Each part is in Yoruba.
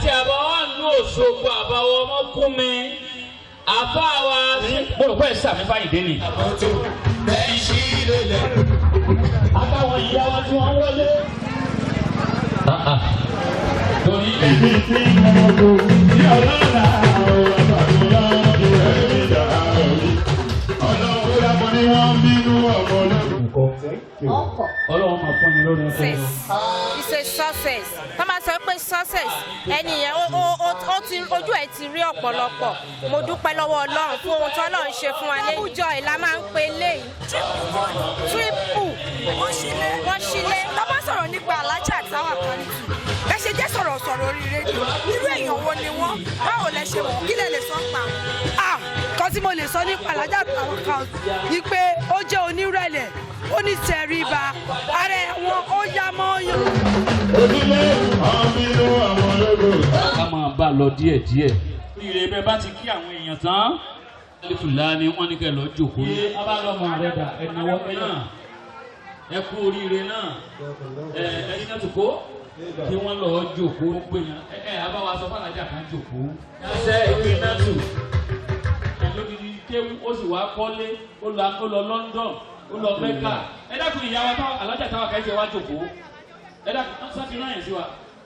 Tí a bá wà ní Òṣogbo àbáwọ̀ ọmọ kún mi, àfa wa. Mo rò pé ẹ sàmì fáyìndé ni. Àtàwọn ìyá wa tí wọ́n wọlé. Torí Ọlọ́run máa fún mi lórí ẹ̀kọ́. It's a success. Tó máa sọ pé success, ẹni yẹn ó ti ojú ẹ̀ ti rí ọ̀pọ̀lọpọ̀. Mo dúpẹ́ lọ́wọ́ Ọlọ́run fún ohun tó Ọlọ́run ṣe fún wa lẹ́yìn. Àwùjọ ìlà máa ń pe léyìí. Triple. Wọ́n sílé. Wọ́n sílé. Tó bá sọ̀rọ̀ nípa Alhaja Tawakalitu, ẹ ṣe jẹ́ sọ̀rọ̀sọ̀rọ̀ orí rédíò. Irú èèyàn wo ni wọ́n? Báwo lẹ ṣe wọ̀? Kí lẹ lè sọ pa wọn? Ah, kan tí mo lè sọ nípa Alhaja Tawakalitu ni pé ó jẹ́ onírẹ̀lẹ̀, ó ní tẹríba, ara ẹ̀wọ̀n ó yá mọ́ yàn. Ká máa bá a lọ díẹ̀díẹ̀. Ire bẹ́ẹ̀ bá ti kí àwọn èèyàn tán. Fúlàní wọ́n ní kẹ́ lọ jókòó. Ṣé abálọ́mọ rẹ dà ẹnáwó náà? Ẹ kú oríire náà. Ẹ ẹni náà tó kó kí wọ́n lọ jókòó pé yẹn. Ẹ ẹ abáwa sọ fún Alájà kan jókòó. Ṣé ìpín náà tù? Lógidi kéwú ó sì wá kọ́lé, ó lọ London, ó lọ Mẹ́kà. Ẹ dákun, ìyá wa táwọn Alájà táwa kẹ́ ṣe wá jókòó. Ẹ dákun, sọ́ọ́ ti rán yẹn sí wa.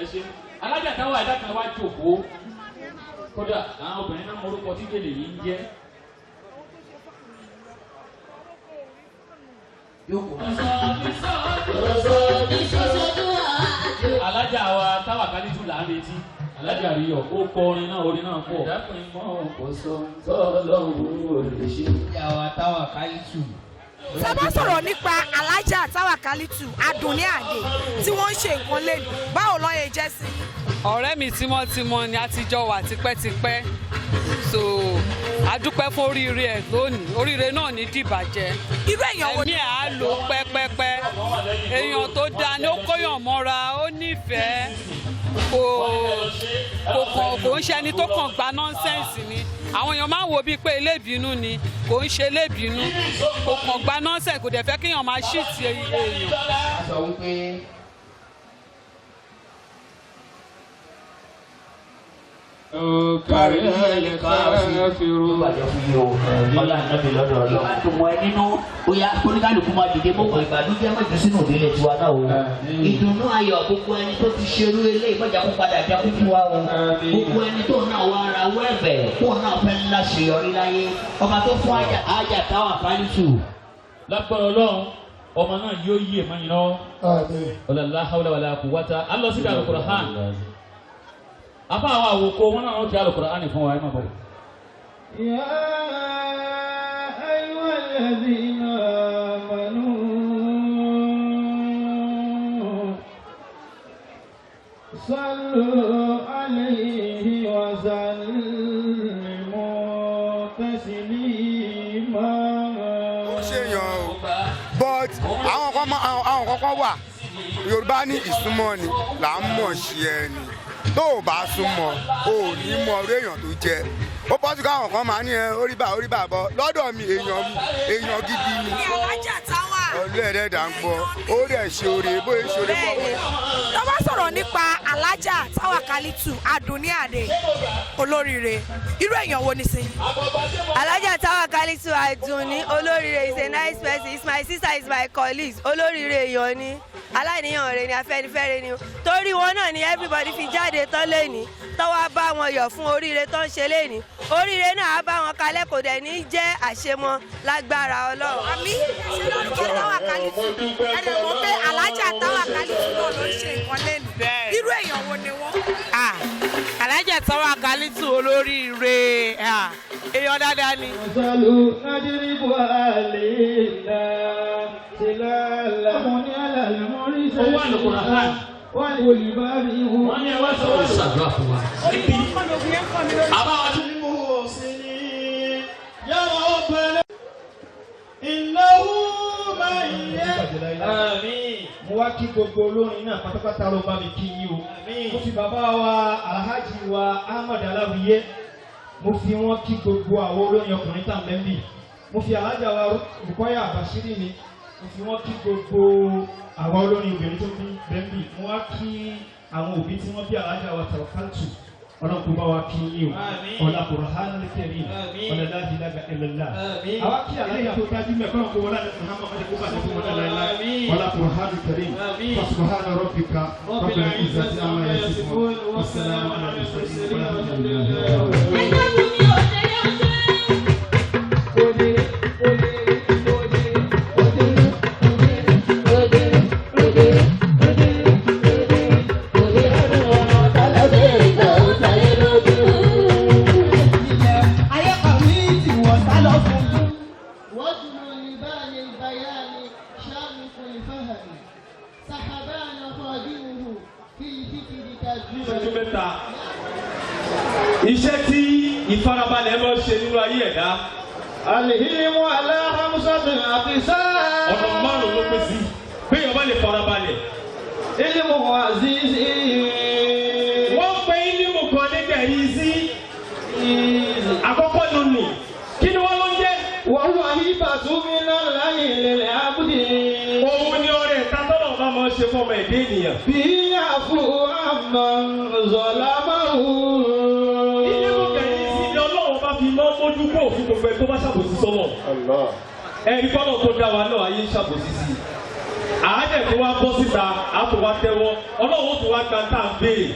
Ẹ ṣe Alájà táwa, ẹ dákun, wá jókòó. Kódà àwọn obìnrin náà morúkọ tí gèlè yìí ń jẹ́. Alájà wa Táwàkálítù là ń retí. Alájà rí ọ, ó kọ orin náà, orin náà pọ̀. Ìdákùnrin mọ́ kò sọ tọ́lọ́hún ò lè ṣe. Ìyàwó Táwàkálítù. Tá bá sọ̀rọ̀ nípa Alhaja Tawakalitu Adùnní Àdè tí wọ́n ń ṣe nǹkan lẹ́nu, báwo ló yẹ jẹ́ sí yín? Ọ̀rẹ́ mi tímọ́tímọ́ ni, a ti jọ wà tipẹ́tipẹ́, so a dúpẹ́ fún oríire ẹ̀ lónìí. Oríire náà ní dìbàjẹ́. Irú èèyàn wo Ẹ̀mí ẹ̀ á lò pẹ́pẹ́pẹ́. Èèyàn tó dáa ni, ó kóyàn mọ́ra, ó nífẹ̀ẹ́, kò kàn kò ń ṣe ẹni tó kàn gba nonsense ni. Àwọn èèyàn máa ń wo bíi pé elébìínú ni. Kò ń ṣe elébìínú, kò kàn gba nonsense, kò dẹ̀ fẹ́ kéèyàn máa ṣì ti èèyàn. A sọ wípé Tó bàjẹ́ fún yìí o, ọlá ìnábi lọ́dọ̀ Ọlọ́run. Tó mọ ẹ nínú, ó yá, kóníkálukú máa dìde mọ́kò ìbànújẹ́ mọ́jú sínú ìdílé tiwa náà o. Ìdùnnú ayọ̀, gbogbo ẹni tó ti ṣerú eléyìí, mọ́jà kó padà já kú fún wa o. Gbogbo ẹni tó náà wá ara wẹ́ẹ̀bẹ̀ kó náà fẹ́ ńlá ṣèyọrí láyé, ọba tó fún Àjà Táwàkálítù. Lágbára Ọlọ́run, ọmọ náà yóò yí èèmọ̀ yín lọ́wọ́. Ọ̀làlá hawla wàlá quwwata. A lọ síbi Al-Qur'an. Afa àwọn àwòkọ wọn náà wọ́n ti Al-Qur'an fún wa, ẹ má bọ̀. يا أيها الذين آمنوا صلوا عليه وسلموا تسليما. Ó ṣèyàn o, but àwọn kan àwọn kọ́kọ́ wà. Yorùbá ní ìsúnmọ́ ni là ń mọ̀ ṣe ẹni. Tó o bá súnmọ́, o ò ní mọ orí èèyàn tó jẹ́. Ó bọ́ sí káwọn kan máa ní ẹ orí bá orí bá bọ́ lọ́dọ̀ mi. Èèyàn mi, èèyàn gidi ni. Ní Alhaja Táwà. Ọlọ́ẹ̀dẹ̀dà ń gbọ́, ó rẹ̀ ṣe oore bóyá ṣe oore fọ́. Bẹ́ẹ̀ni, tó bá sọ̀rọ̀ nípa Alhaja Tawakalitu Adùnní Àdè olóríire, irú èèyàn wo ni sí yín? Alhaja Tawakalitu Adunni olóríire is a nice person, is my sister, is my colleague. Olóríire èèyàn ni, aláìníyàn rẹ ni, afẹ́nifẹ́re ni. Torí wọn náà ni everybody fi jáde tán lẹ́ni tọ́wọ́ bá wọn yọ̀ fún oríire tó ń ṣe lẹ́ni. Oríire náà á bá wọn kalẹ̀, kò dẹ̀ ní jẹ́ àṣemọ lágbára Ọlọ́run. Àmì ṣe lórúkọ Tawakalitu, ẹ̀rẹ̀ mọ̀ pé Alhaja Tawakalitu náà ló ń ṣe nǹkan lẹ́nu. Irú èèyàn wo ni wọ́n? Ah, Alhaja Tawakalitu olóríire, ah, èèyàn dáadáa ni. مثل نجرب علينا سلالة على المرسلين Owó Al-Qur'an. والبر Wọ́n ní ẹ wá sọ wọ́n ṣàdúrà fún wa. Níbi àbáwá tún. المحسنين يا ربنا إنه من Àmín. Mo wá kí gbogbo olórin náà pátápátá, ló bá mi kí yín o. Mo fi bàbá wa, Alhaji wa Ahmed Aláwiyé, mo fi wọ́n kí gbogbo àwọn olórin ọkùnrin tá à ń bẹ́ ń bì. Mo fi Alhaja wa Bukoya Bashiri mi, Mo fi wọ́n kí gbogbo àwọn olórin obìnrin tó bí bẹ́ńbì. Mo wá kí àwọn òbí tí wọ́n bí Alhaja wa Tawakkaltu. Ọlọ́run kó bá wa kí yín o. Ọ̀la Qur'anul Karim. Ọ̀la la ilaha illallah. Àwa kí alájà tó dájú mẹ́ kọ́nà kó wọlé àti Muhammad kọ́nà kó bàjẹ́ fún wọn láéláé. Ọ̀la Qur'anul Karim. Subhana rabbika rabbil izzati amma yasifun. Wassalamu ala al-mursalin. Walhamdulillahi rabbil alamin. Ìṣẹ́jú mẹ́ta. Iṣẹ́ tí ìfarabalẹ̀ máa ń ṣe nínú ayé ẹ̀dá. Alìhímú aláhàmúsọ́tò àti sáà. Ọ̀nà márùn-ún ló pín sí. Béèyàn bá lè farabalẹ̀. Ilimu azizi. Wọ́n pe ilimu kan nígbà yìí sí. Àkọ́kọ́ nù nì. Kí ni wọ́n ló ń jẹ́? Wọ́n wà ní bàtúmínà láyé lẹ́lẹ́ abúlé. Òun ni ọrẹ ìta tọ́lọ̀ bá máa ń ṣe fún ọmọ ẹ̀dá ènìyàn. Bí àfù àmọ̀ zọ̀lámàwù. Ilimu kẹ̀yìn sí ni Ọlọ́run bá fi máa ń mójú kó òfin gbogbo ẹ tó bá ṣàbòsí sọ́nà. Ẹ̀rí kọ́nà tó dá wa náà ayé ń ṣàbòsí sí i. Àádẹ́ tó wá bọ́ síta, á tó wá tẹ́wọ́, Ọlọ́run ó tó wá gba tá à ń béèrè.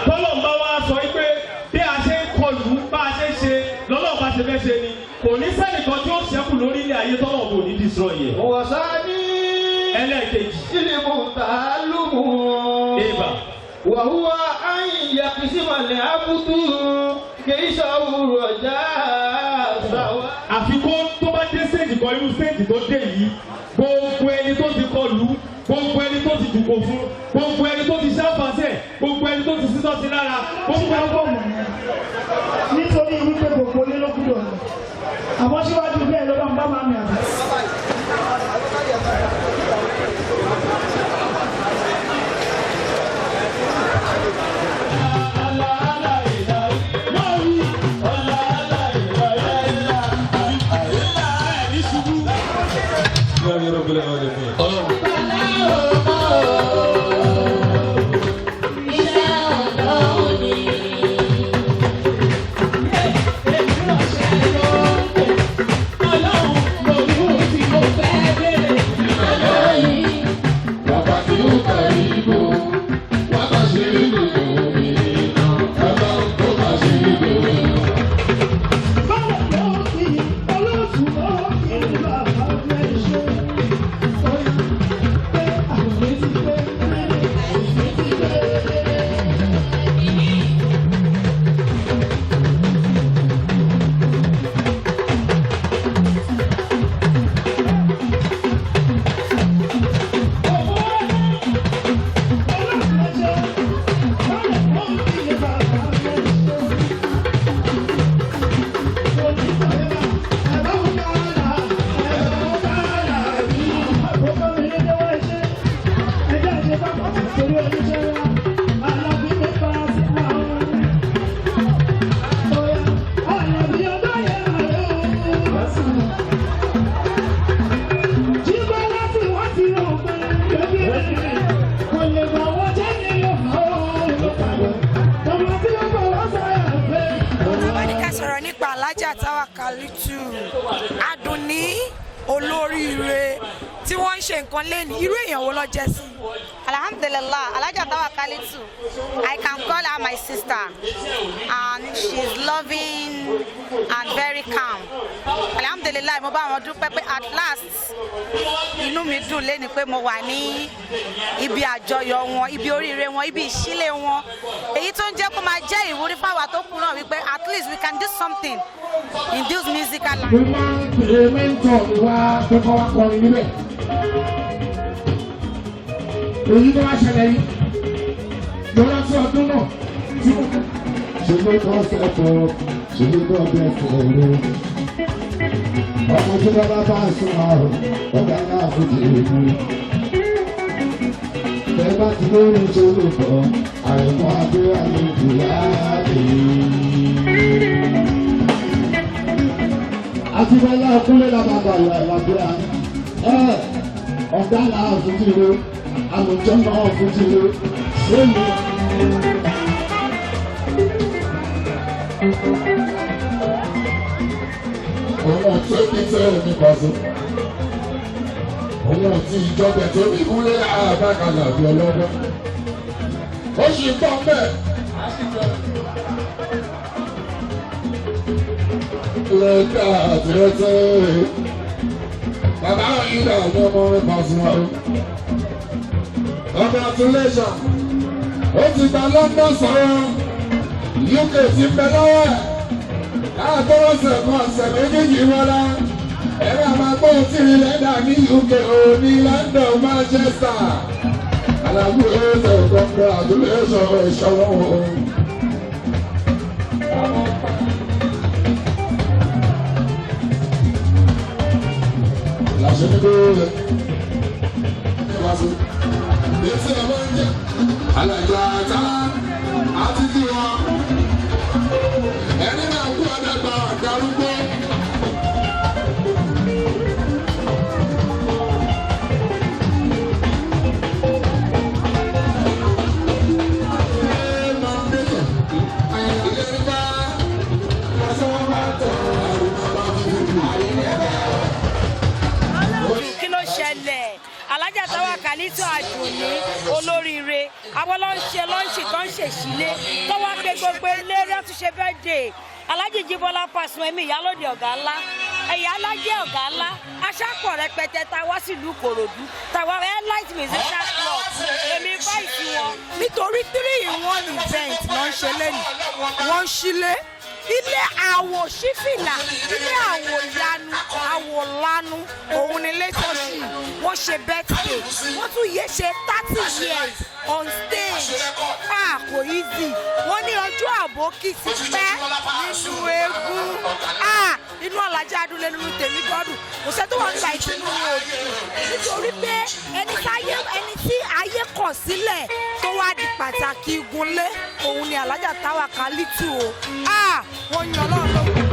Tọ́lọ̀ ń bá wa sọ wípé bí a ṣe ń kọlù bá a ṣe ń ṣe lọ́lọ́run bá ṣe fẹ́ ṣe ni kò ní sẹ́nìkan tí ó ṣẹ́kù lórí ilé ayé tọ́lọ̀ kò ní destroy yẹ. Wọ̀sání. Ẹlẹ́ẹ̀kejì. Ilimu tàálùmù. Ìbà. Wàhúwà àyìn yàkísímọ̀lẹ̀ àbúdú kìí ṣàwùrọ̀ já sáwà. Àfikún tó bá dé stéèjì kan irú stéèjì tó dé yìí gbogbo ẹni tó ti kọlù gbogbo ẹni tó ti dùkò fún gbogbo ẹni tó ti ṣàfàṣẹ gbogbo ẹni tó ti sísọ sí lára gbogbo ẹni tó. Nítorí wípé gbogbo ilé ló gbúdọ̀ lọ àmọ́ síwájú bẹ́ẹ̀ ló bá ń bá máa mi àgbà. Ká sọ̀rọ̀ nípa Alhaja Tawakalitu Adunni olóríire tí wọ́n ń ṣe nǹkan lẹ́nu irú èèyàn wo ló jẹ́ sí. Alhamdulillah, Alhaja Tawakalitu, I can call her my sister, and she's loving and very calm. Alhamdulillah, mo bá wọn dúpẹ́ pé at last inú mi dùn léni pé mo wà ní ibi àjọyọ̀ wọn, ibi oríire wọn, ibi ìṣílé wọn. Èyí tó ń jẹ́ kó máa jẹ́ ìwúrí fáwa tó kù náà wípé at least we can do something in this musical line. Mo máa ń pè mẹ́ńtọ̀ mi wá pé kọ́ wá kọrin níbẹ̀. Èyí tó wá ṣẹlẹ̀ yìí, mo rántí ọdún náà tí mo. Ṣe ló tọ́ sẹ́kọ̀ọ́, ṣe ló tọ́ bẹ́ẹ̀ sọ̀rọ̀. Ọmọ tí bàbá bá ń sún àrùn, ọ̀gá náà kò jẹ́ èmi. Bẹ́ẹ̀ bá ti lórí tó lè bọ̀, àrẹ̀mọ́ abẹ́rẹ́ àlejò láàbì. Àti Bọ́lá Kúnlé làbàbà làbúrà. Ọ̀gá làwọn fojú ro, àwùjọ náà fojú ro, ṣé mi. Òun àti ẹbí tẹ́ omi pàṣẹ. Òun àti ìjọba tó ní kúlé àbákalà bí ọlọ́gbọ́n. Ó sì ń bọ̀ mbẹ́. Lẹ́tà àtẹ̀tẹ̀. Bàbá ìlà ní ọmọ rẹ̀ pàṣẹ wa o. Congratulations. Ó ti gba London sọ̀rọ̀. UK ti ń bẹ lọ́wọ́ ẹ̀. Láàtọ́rọ̀sẹ̀ kan ọ̀sẹ̀ méjèèjì wọlá. Ẹ̀rọ àmà gbóhùn tí rí lẹ́dà ní UK ò ní London, Manchester. Alábí ẹ̀sẹ̀ congratulations ìṣọwọ́ o. Làṣẹ ní kó rẹ̀ wá sí. Èsì ẹ̀ máa ń jẹ́ àlàjò àtàlà àti tiwọn. Ẹni náà kú ọ̀dàgbà àdàrúgbó. Kí ló ṣẹlẹ̀? Alájà Táwákálítù Àdùnní olóríire, àwọn ló ń ṣe lọ́ǹṣì tó ń ṣèṣílé tó wá pé gbogbo eléré tún ṣe birthday. Alájì Jíbọ́lá Pasuma, ẹ̀mí ìyálòdì ọ̀gá ńlá, ẹ̀yà alájẹ́ ọ̀gá ńlá, aṣápọ̀ rẹpẹtẹ tá a wá sílùú Ìkòròdú, tàwa Airlight Musician Club, èmi báyìí wọn. Nítorí 3-in-1 event ló ń ṣe lẹ́nu, wọ́n ń ṣílé ilé àwò sífìlà, ilé àwò ìyanu, àwò lanu, òun ni létọ́sì. Wọ́n ṣe birthday, wọ́n tún yé ṣe 30 years on stage. Ah, kò easy. Wọ́n ní ọjọ́ àbókí ti pẹ́ nínú eégún. Ah, inú Alájà Adúlé nínú tèmi gbọ́dùn, kò sẹ́ tó wà nígbà ìtinú òbí, nítorí pé ẹni tí ayé kọ̀ sílẹ̀ tó wá di pàtàkì igunlé, òun ni Alájà Táwákálítù o. Ah, wọ́n yan Ọlọ́run lógo.